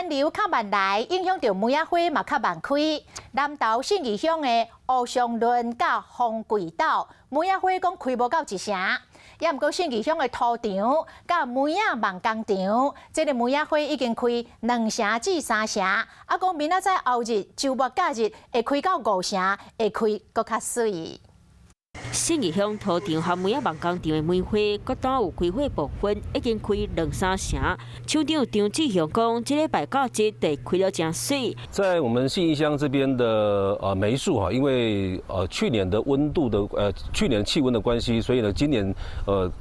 天流較慢來，影響著梅仔花嘛較慢開。南投信義鄉的烏松崙佮風櫃斗梅仔花講開無夠一成，也毋過信義鄉的土場佮梅仔夢工場，這个梅仔花已經開兩成至三成，啊講明仔載後日週末假日會開到五成，會開閣較媠。信義鄉土場和梅仔夢工場的梅花，各單有開花部分已經開兩三成。廠長張志雄講，這禮拜到這就開了誠媠。在我們信義鄉這邊的梅樹哈，因為去年的溫度的去年氣溫的關係，所以呢今年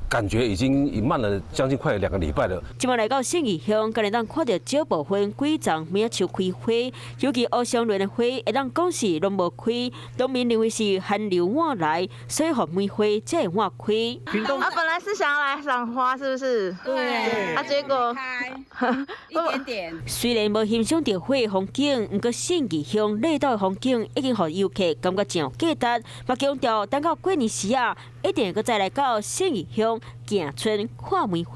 感覺已經慢了將近快2個禮拜了。這擺來到信義鄉，敢會當看著少部分幾叢梅仔樹開花，尤其烏松崙的花，會當講是攏無開。農民認為是寒流晚來，所以予梅花才會晚開。啊，本來是想要來賞花，是不是？對。啊，結果一點點。雖然無欣賞著花的風景，毋過信義鄉綠島的風景已經予遊客感覺真有價值。嘛強調等到過年時啊，一定會閣再來到信義鄉行春看梅花。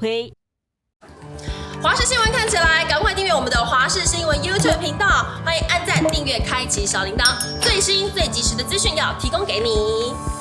華視新聞看起來，趕快訂閱我們的華視新聞 YouTube 頻道，歡迎按讚、訂閱、開啟小鈴鐺，最新最及時的資訊要提供給你。